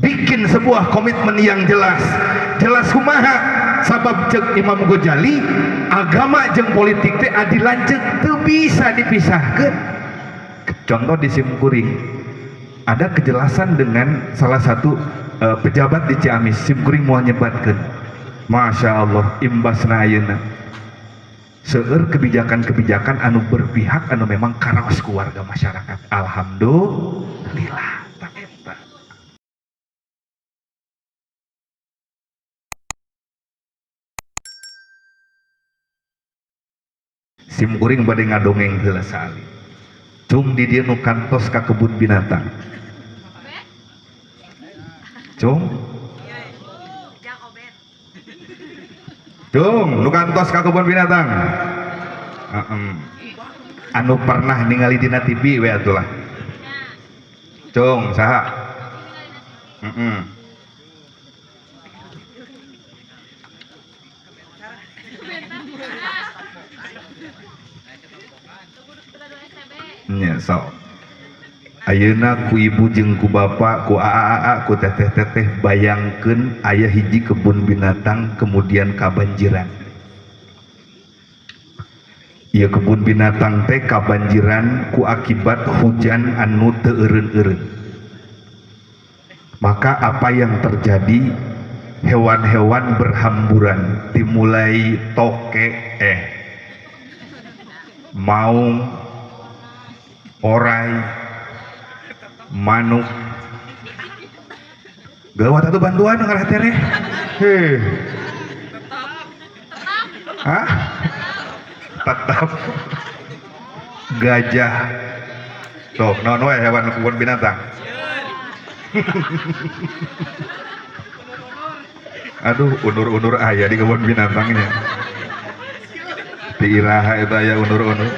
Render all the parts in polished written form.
Bikin sebuah komitmen yang jelas. Jelas kumaha? Sabab cek Imam Ghazali, agama jeung politik teh adi lanceuk, teu bisa dipisahkeun. Contoh di simkuring ada kejelasan dengan salah satu pejabat di Ciamis. Simkuring mau nyebatkeun, Masya Allah, imbasna ayeuna seueur kebijakan-kebijakan anu berpihak, anu memang karaos ku warga masyarakat. Alhamdulillah. Tah eta. Simkuring bade ngadongeng heula saali. Cung, di dieu nu kantos ka kebun binatang? Cung, cung, nu kantos ka kebun binatang? Anu pernah ningali dina TV we atulah. Cung, saha? Nya sok. Ayeuna ku ibu jeung ku bapak, ku aa, ku teteh-teteh, bayangkeun aya hiji kebun binatang kemudian kabanjiran. Ieu kebun binatang teh kabanjiran ku akibat hujan anu teu eureun-eureun. Maka apa yang terjadi? Hewan-hewan berhamburan, dimulai toke, maung, orai, manuk. Gawat atuh, bantuan ngarah tereh. Heh. Hah? Tetap gajah. Tuh, naon we hewan kebun binatang? Aduh, unur-unur aya di kebun binatangnya. Di iraha itu aya unur-unur?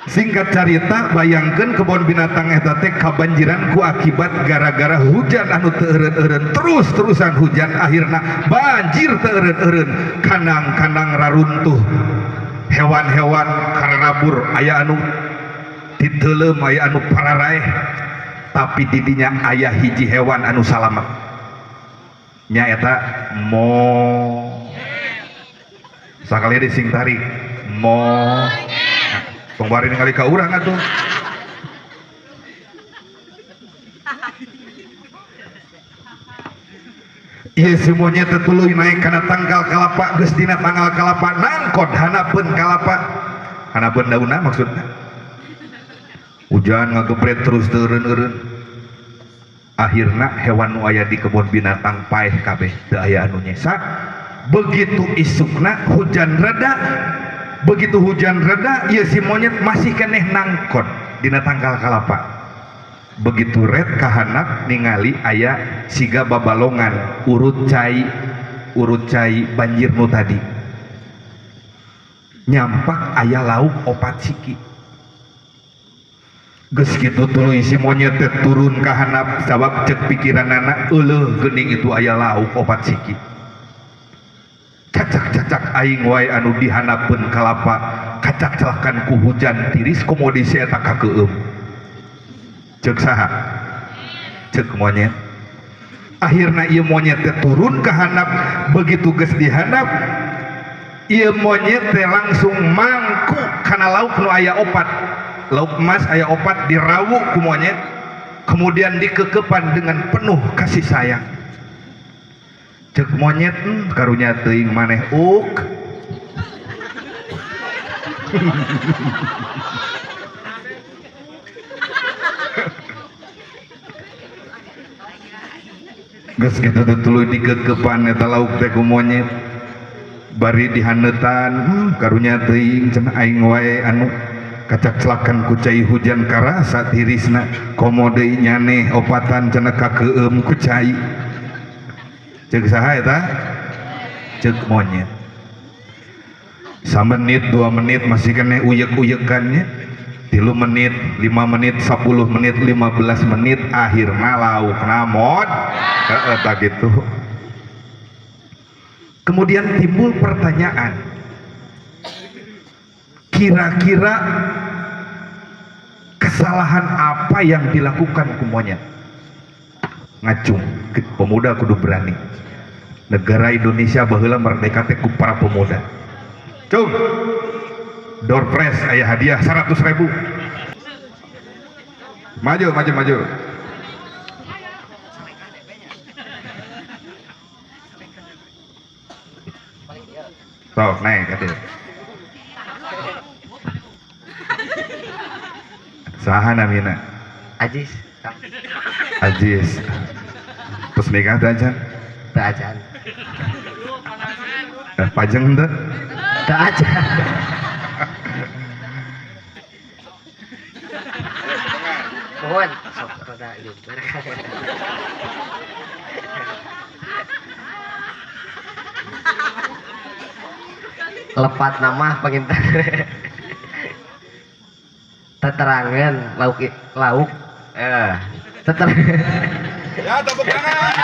Singkat cerita, bayangkan kebun binatang eta teh kabanjiran ku akibat gara-gara hujan anu teu eureun-eureun, terus-terusan hujan, akhirna banjir teu eureun-eureun, kandang-kandang raruntuh, hewan-hewan kararabur, aya anu titeuleum, aya anu pararaeh. Tapi didinya aya hiji hewan anu salamet, nyaeta mo sakali di sing tarik mo. Tong bari ningali ka urang atuh. Ieu si monyet teh tuluy naik kana tangkal kalapa. Geus dina tangkal kalapa, nangkot hanapeun kalapa, hanapeun daunna maksudna. Hujan ngagebret terus teu eureun-eureun. Akhirna hewan nu aya di kebun binatang paeh kabeh, teu aya anu nyesa. Begitu isukna hujan reda, begitu hujan reda, ieu si monyet masih keneh nangkot dina tangkal kalapa. Begitu red kahanap, ningali aya siga babalongan urut cai, urut cai banjir nu tadi, nyampak aya lauk opat siki. Geus kitu tuluy si monyet teh turun ka handap, sabab cek pikiranana, euleuh, geuning itu aya lauk opat siki, cacak-cacak aing wae anu dihanapeun kalapa kacak celakan ku hujan tiris, komo deui si eta kakeueum. Cek saha? Cek monyet. Akhirna ieu monyet teh turun ka handap. Begitu geus dihandap, ieu monyet teh langsung mangku kana lauk nu aya opat, lauk emas aya opat, dirawu ku monyet, kemudian dikekepan dengan penuh kasih sayang. Cek monyet, karunya teuing maneh uk." Geus kitu teh tuluy dikekepan eta lauk teh ku monyet, bari dihaneutan, karunya teuing cenah, aing wae anu kacak celakan ku cai hujan karasa tirisna, komo deui nyaneh opatan cenah, kakeueum ku cai. Cek saha eta? Cek monyet. Samenit, 2 menit masih kena uyek-uyekannya, 3 menit, 5 menit, 10 menit, 15 menit, akhirnya lauk namot. Heeh, tak gitu. Kemudian timbul pertanyaan, kira-kira Kesalahan apa yang dilakukan ku monyet? Ngacung. Pemuda kudu berani. Negara Indonesia baheula merdeka teh ku para pemuda. Cung, door prize aya hadiah 100 ribu. Maju, maju, maju. Sok naik ka dieu. Saha namina? Ajis, Kang. Ajis. Terus nikah teh acan? Teu acan. Eh, pajeng teh? Teu acan. Mohon sok rada lebar. Lepat nama panginten. Teterangan lauk lauk teter Ya, tepuk tangan.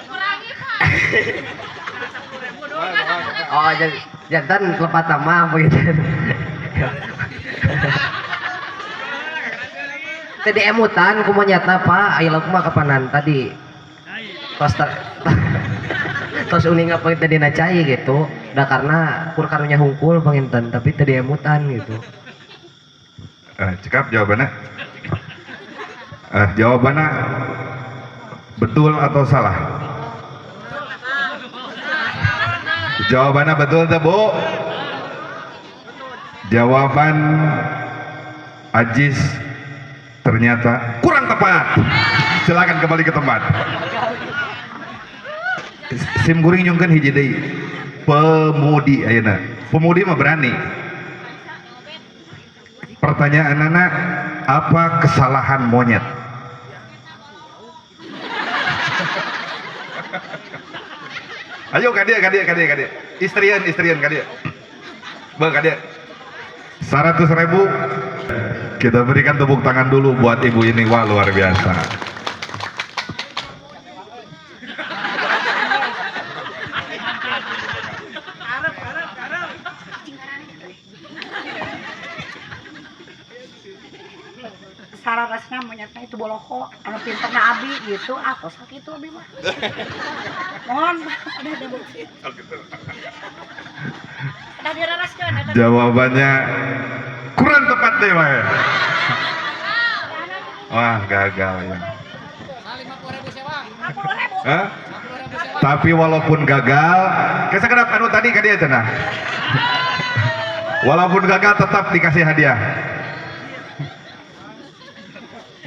Kurangi, Pak. Oh, jantan lepat nama panginten. Tadi emutan ku monyetna, Pak. Aya lauk mah kapanan tadi. Tos tos uninga panginten dina cai gitu. Da karena kur karunya hungkul panginten, tapi teu emutan gitu. Eh, cekap jawabannya. Eh, jawabannya betul atau salah? Jawabannya betul tuh, Bu? Jawaban Ajis ternyata kurang tepat. Silakan kembali ke tempat. Sim kuring nyungkeun hiji deui. Pemudi ayeuna. Pemudi mah berani. Pertanyaan anak, apa kesalahan monyet? Ayo ka dieu, ka dieu, ka dieu, ka dieu. Istrian, istrian ka dieu. Bang, ka dieu. 100 ribu. Kita berikan tepuk tangan dulu buat ibu ini. Wah, luar biasa. Sararasna monyetna itu boloho, anu pinterna abi gitu, atau sakitu abi mah. Mohon ada ada ada diraraskeun eta. Jawabannya kurang tepat deh, Pak. Wah, gagal ya. Hah? Tapi walaupun gagal, kesakedap anu tadi ka dieu cenah. Walaupun gagal tetap dikasih hadiah.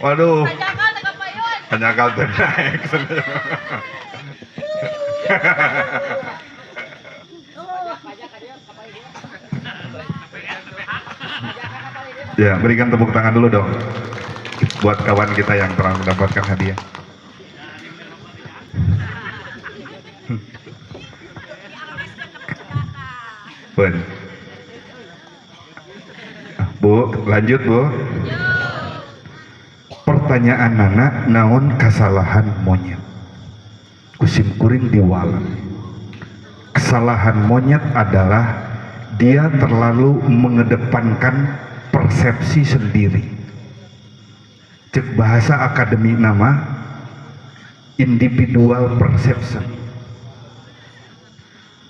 Waduh, Panjangkal teh kapayun. Penyakal teh naik. Ya, berikan tepuk tangan dulu dong buat kawan kita yang telah mendapatkan hadiah. Pun. Bu, lanjut, Bu. Pertanyaan nana, naon kesalahan monyet? Ku sim kuring diwaler. Kesalahan monyet adalah dia terlalu mengedepankan persepsi sendiri. Cek bahasa akademik nama individual perception.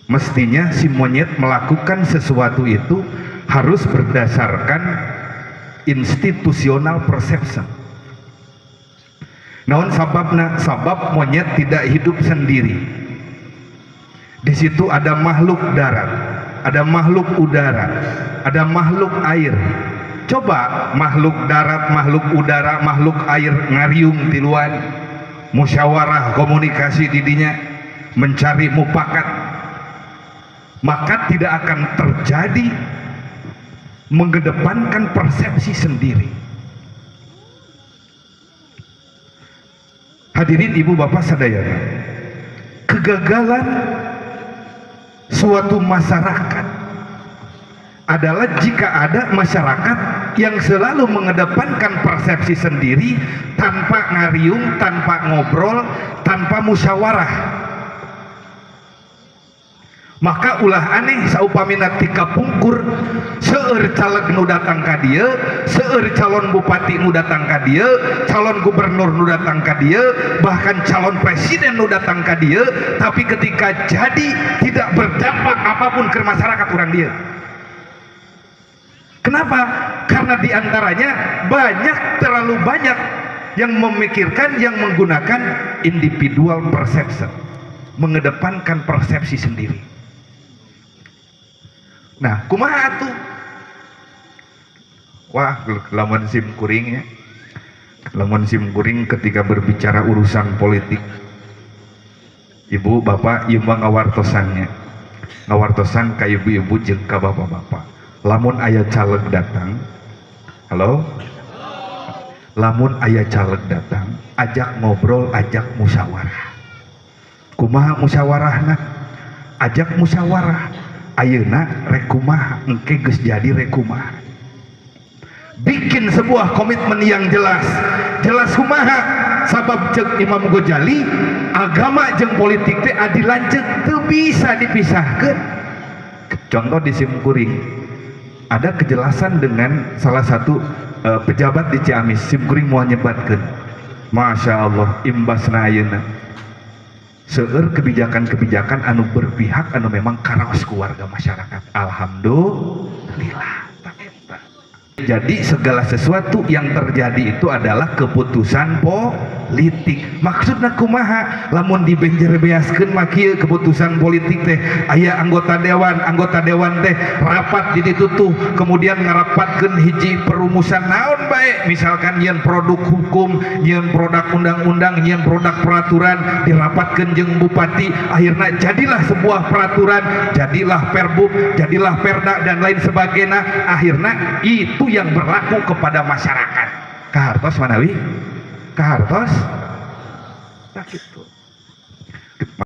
Mestinya si monyet melakukan sesuatu itu harus berdasarkan institutional perception. Naon sababna? Sabab monyet tidak hidup sendiri. Di situ ada makhluk darat, ada makhluk udara, ada makhluk air. Coba makhluk darat, makhluk udara, makhluk air ngariung tiluan, musyawarah, komunikasi didinya, mencari mupakat. Maka tidak akan terjadi mengedepankan persepsi sendiri. Hadirin ibu bapak sadayana, kegagalan suatu masyarakat adalah jika ada masyarakat yang selalu mengedepankan persepsi sendiri tanpa ngariung, tanpa ngobrol, tanpa musyawarah. Maka ulah aneh saupamina ti kapungkur seueur caleg nu datang ka dieu, seueur calon bupati nu datang ka dieu, calon gubernur nu datang ka dieu, bahkan calon presiden nu datang ka dieu, tapi ketika jadi tidak berdampak apapun ke masyarakat urang dieu. Kenapa? Karena diantaranya banyak, terlalu banyak yang memikirkan, yang menggunakan individual perception, mengedepankan persepsi sendiri. Nah, kumaha atuh? Wah, lamun sim kuring ya. Lamun sim kuring ketika berbicara urusan politik, ibu, bapak, ieu mah ngawartosannya. Ngawartosan ka ibu-ibu jeung ka bapak-bapak. Lamun aya caleg datang, halo? Lamun aya caleg datang, ajak ngobrol, ajak musyawarah. Kumaha musyawarahna? Ajak musyawarah. Ayeuna rek kumaha, engke geus jadi rek kumaha. Bikin sebuah komitmen yang jelas. Jelas kumaha? Sabab cek Imam Ghazali, agama jeung politik teh adi lanceuk, teu bisa dipisahkeun. Contoh di Simkuring ada kejelasan dengan salah satu pejabat di Ciamis. Simkuring mau nyebatkeun. Masya Allah, imbasna ayeuna seueur kebijakan-kebijakan anu berpihak, anu memang karaos ku warga masyarakat. Alhamdulillah. Tah eta. Jadi segala sesuatu yang terjadi itu adalah keputusan politik. Maksudna kumaha? Lamun dibenjerbeaskeun mah kieu, keputusan politik teh aya anggota dewan teh rapat di ditu tuh, kemudian ngarapatkeun hiji perumusan naon bae, misalkan nyieun produk hukum, nyieun produk undang-undang, nyieun produk peraturan, dirapatkeun jeung bupati, akhirnya jadilah sebuah peraturan, jadilah perbub, jadilah perda, dan lain sebagainya. Akhirnya itu yang berlaku kepada masyarakat. Kahartos manawi? Kahartos? Tak gitu.